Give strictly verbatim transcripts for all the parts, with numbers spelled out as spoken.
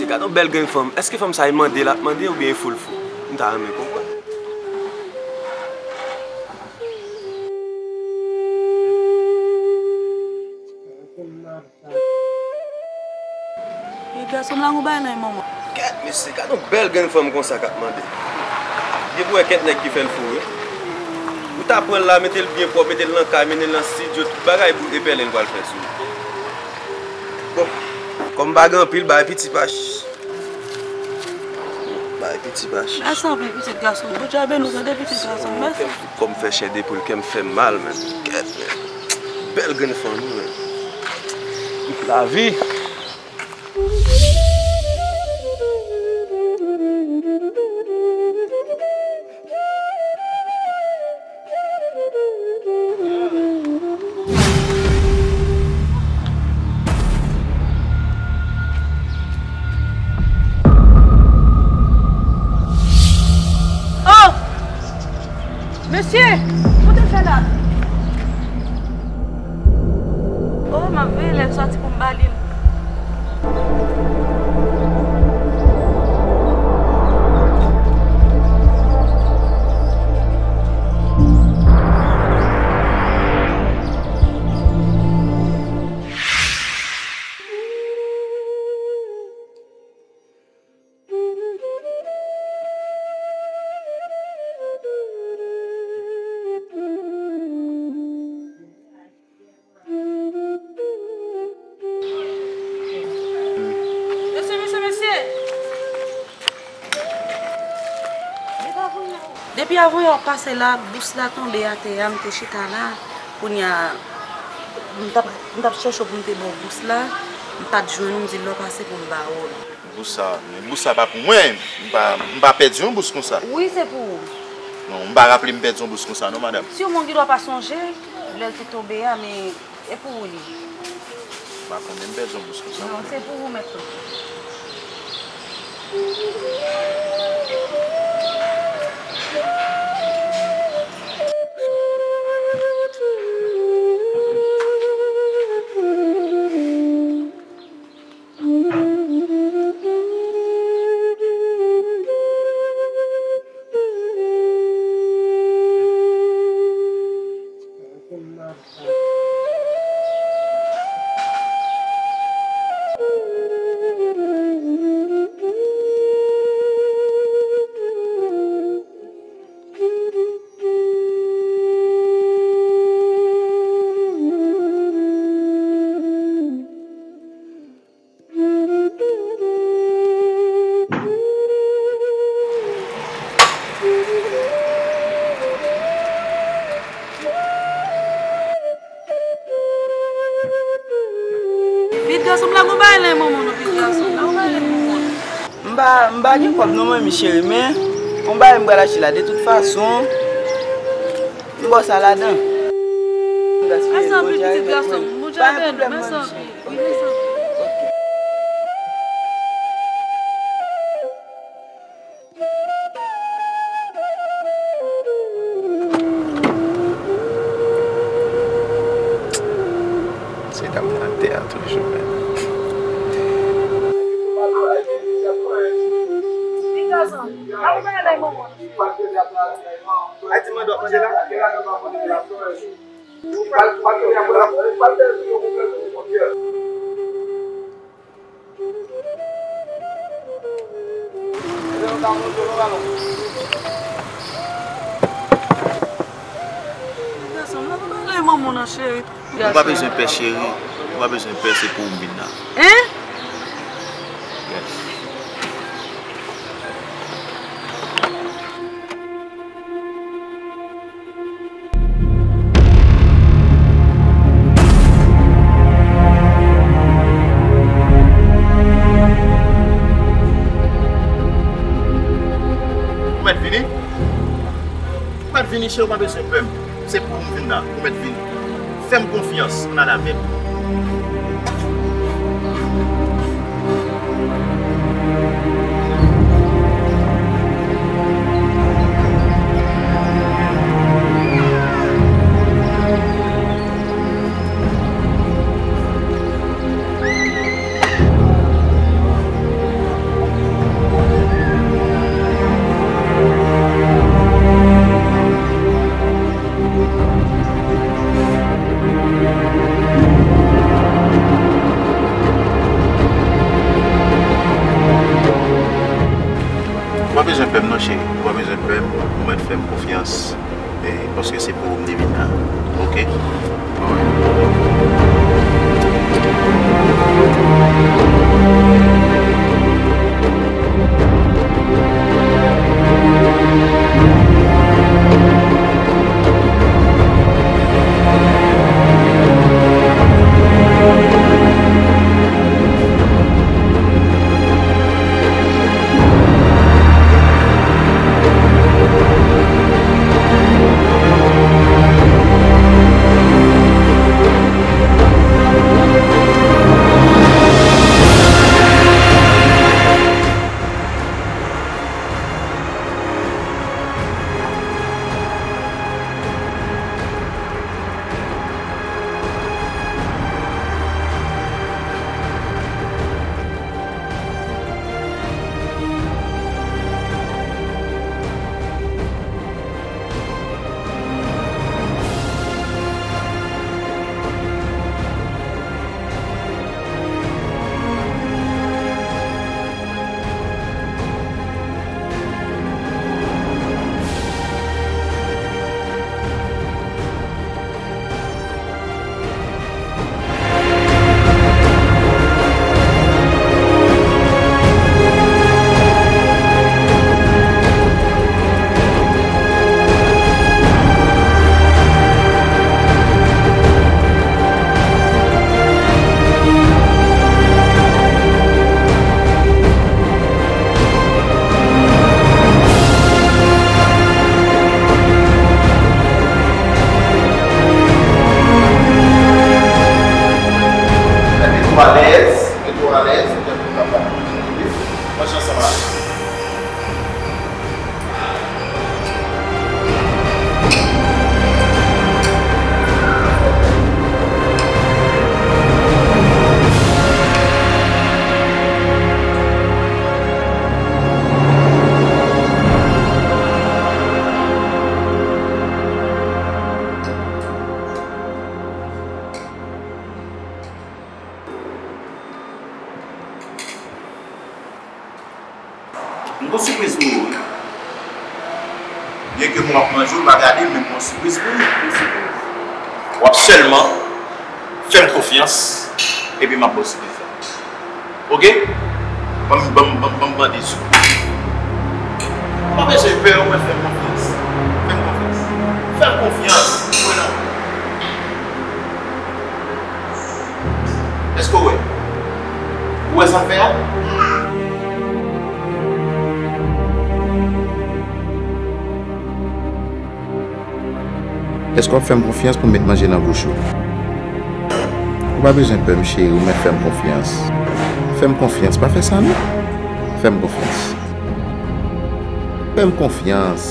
Gad yon bèl grenn fanm. Èske fanm sa e mande l ap mande oubyen e foul fou? M ta renmen konprann. E gason m la gon bagay nan men manman. Kèt, mesye, gad yon bèl grenn fanm konsa k ap mande. Gen pou wè kèt nèg ki fè l fou, wi. Ou ta pran l la, mete l byen pwòp, mete l nan kay, mennen l nan estidyo, tout bagay pou epèlen l pral fè sou li. Bon, kòm m pa gen anpil, bay piti pach. Bay piti pach. Mèsi anpil, pitit gason. Bondye a beni w, tande, pitit gason. Mèsi. Kè m, kòm fè chè de poul, kè m fè m mal, men. Kèt, men. Bèl grenn fanmi, men. Lavi. Oh! Mesye! Kote l fè la? Oh, m ap veye lè l sòti pou m ba li l. Mesye, mesye, mesye! Depi avanyè w ap pase la, bous la tonbe atè a, m te chita la. Kounye a, m t ap, m t ap chèche w pou m te ba w bous la, m pa t jwenn ou, m di lè w pase pou m ba w l. Bous sa, men bous sa pa pou mwen. M pa, m pa pèdi yon bous konsa. Wi, se pou ou. Non, m pa raple m pèdi yon bous konsa, non, madanm. Si yon moun gen dwa pa sonje lè l te tonbe a, men e pou ou li ye. M pa konnen m pèdi yon bous konsa. Non, se pou ou mèt tou. Pitit gason m la, gon bagay nan men manman w non, pitit gason m la, gon bagay nan men manman w. M pa, m pa gen kòb non, manmi cheri, men yon bagay m pral achte la, de tout fason, m ba w sa ladan. Mèsi anpil, pitit gason m. Bondye a beni w. Mèsi anpil. Wi, mèsi anpil. Se dam nan atè a toujou, men. Pitit gason m, pa gon bagay nan men manman w. Gason m, pa gon bagay nan men manman w non, cheri. Ou pa bezwen pè, cheri. Ou pa bezwen pè, se pou ou m vin la. Hein? Yes. Ou mèt vini? Ou mèt vini, cheri, ou pa bezwen pè m. Se pou ou m vin la. Ou mèt vini. Fè m konfyans, ann al avè m. Paske se pou ou m te vin la. Oke? Alright. Mete w alèz, mete w alèz, mete w alèz. Manje ansanm avè m. M gon sipriz pou ou wi. Byenke m w ap manje, w pa gade, men m gon sipriz pou ou. W ap sèlman fè m konfyans, epi m ap ba w sipriz la. Oke? Ban m, ban m, ban m, ban m mande sou. Ou pa bezwen pè, ou mèt fè m konfyans. Fè m konfyans. Fè m konfyans. Mwen la. Èske w wè? Ou wè sa m fè a? Èske w ap fè m konfyans pou m met manje nan bouch ou? Ou pa bezwen pè m, cheri, ou mèt fè m konfyans. Fè m konfyans, pa fè sa non. Fè m konfyans. Fè m konfyans.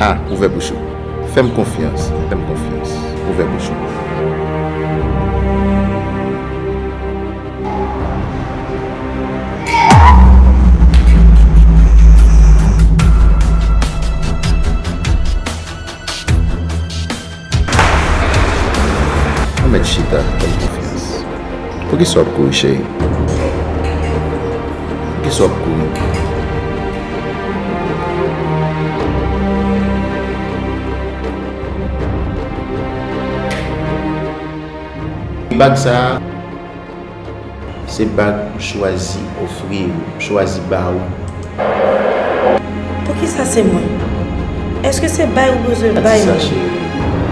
Ah, ouvè bouch ou. Fè m konfyans, fè m konfyans. Ouvè bouch ou. Ou mèt chita, fè m konfyans. Poukisa w ap kouri, cheri? Poukisa w ap kouri? Bag sa a, se bag m chwazi ofri w, m chwazi ba ou. Poukisa se mwen? Èske se bay ou bezwen bay mwen? Pa di sa, cheri.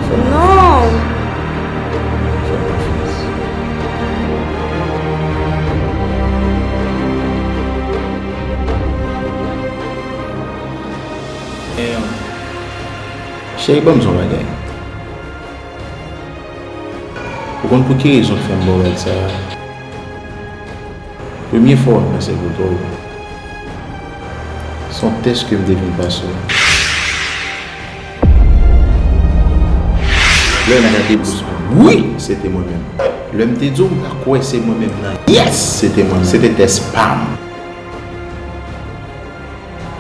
Fè m konfyans. Non! Fè m konfyans. Cheri, ban m di w yon bagay. Ou konn pou ki rezon k fè m ba w rad sa a? Premye fwa w ap pase kote w, se yon tès ke m te vin pase w. Lè m gade bous mwen, wi, se te mwen menm. Lè m te di w m pa kwè se mwen menm nan, yes, se te mwen menm. Se te tès pa m.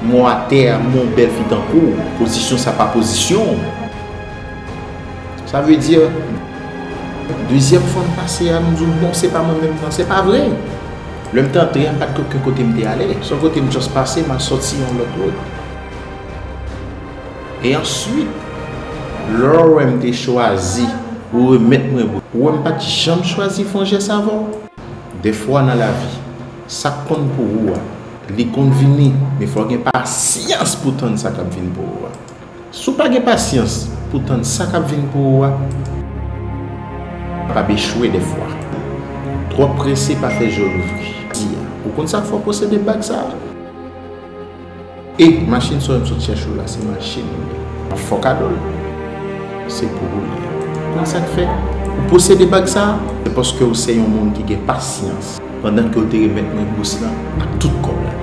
M wè w atè a, m wè yon bèl fi tankou w, pozisyon sa pa pozisyon w. Sa vle di, dezyèm fwa m pase a, m di w, bon, se pa mwen menm nan, se pa vre. Lè m te antre a, m pa t gen okenn kote m te ale. Se yon kote m just pase, m al sòti yon lòt wout. E answit, lè w wè m te chwazi pou remèt mwen bous, ou wè m pa t janm chwazi fè yon jès avè w. Dèfwa nan lavi, sa k konn pou ou a, li konn vini, men fò w gen pasyans pou w tann sa k ap vin pou ou a. Si w pa gen pasyans pou w tann sa k ap vin pou ou a, w ap echwe dèfwa. Twò prese pa fè je louvri. Di a, ou konn sa k fè w posede bag sa a? E machin sa w wè m sot chèche w la, se machin ou ye. M ap fè w kado l. Se pou ou li ye. Konn sa k fè ou posede bag sa a? Se paske w se yon moun ki gen pasyans. Pandan ke w te remèt mwen bous lan ak tout kòb la.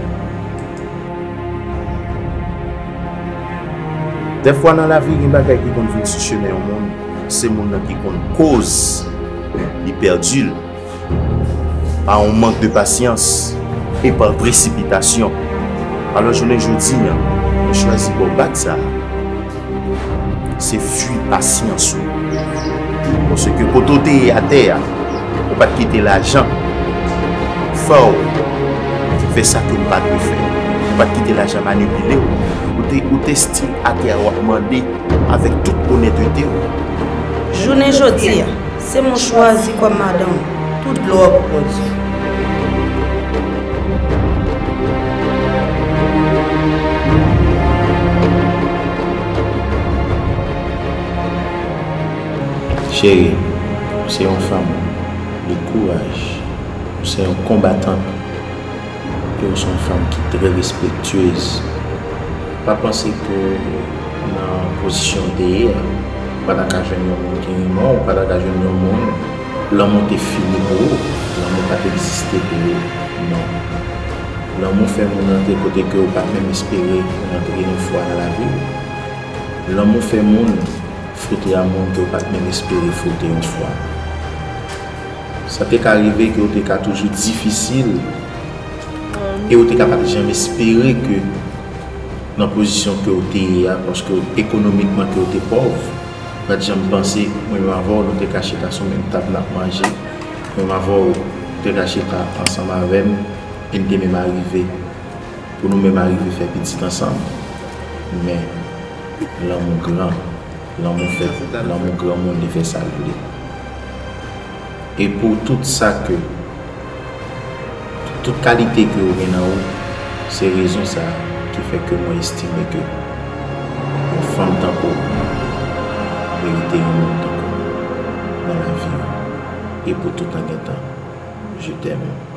Dèfwa nan lavi, gen bagay ki konn vin sou chemen yon moun, se moun nan ki konn koz li pèdi l pa yon mank de pasyans e pa presipitasyon. Alò, jounen jodi a, mwen chwazi ba w bag sa a. Se fwi pasyans ou. Paske kote w te ye atè a, ou pa t kite lajan fè w fè sa ke w pa dwe fè. Ou pa t kite lajan manipile w. Ou te, ou te still atè a w ap mande avèk tout onètete w. Jounen jodi a, se mwen chwazi kòm madanm, tout glwa pou Bondye. Cheri, ou se yon fanm de kouraj, ou se yon konbatant, e ou se yon fanm ki trè respektyez. Pa panse ke nan pozisyon w te ye a, ou pa ta ka jwenn yon moun ki renmen w, ou pa ta ka jwenn yon moun, lanmou te fini pou ou, lanmou pa t egziste pou ou, non. Lanmou fè moun rantre kote ke ou pa t menm espere rantre yon fwa nan lavi w. Lanmou fè moun fwote a moun ke w pa t menm espere fwote yon fwa. Sa te ka rive ke w te ka toujou difisil e w te ka pa t janm espere ke nan pozisyon ke w te ye a, paske ekonomikman ke w te pòv, ou pa t janm panse, mwen menm avè w, nou te ka chita sou menm tab n ap manje, mwen menm avè w, ou te ka chita ansanm avè m, e n te menm arive pou nou menm arive fè pitit ansanm. Men, lanmou gran, lanmou fè, lanmou granmoun, li fè sa l vle. E pou tout sa ke, tout kalite ke ou gen nan ou, se rezon sa a ki fè ke mwen estime ke yon fanm tankou w merite yon nonm tankou w nan lavi w. E pou tout tan gen tan, je t'aime.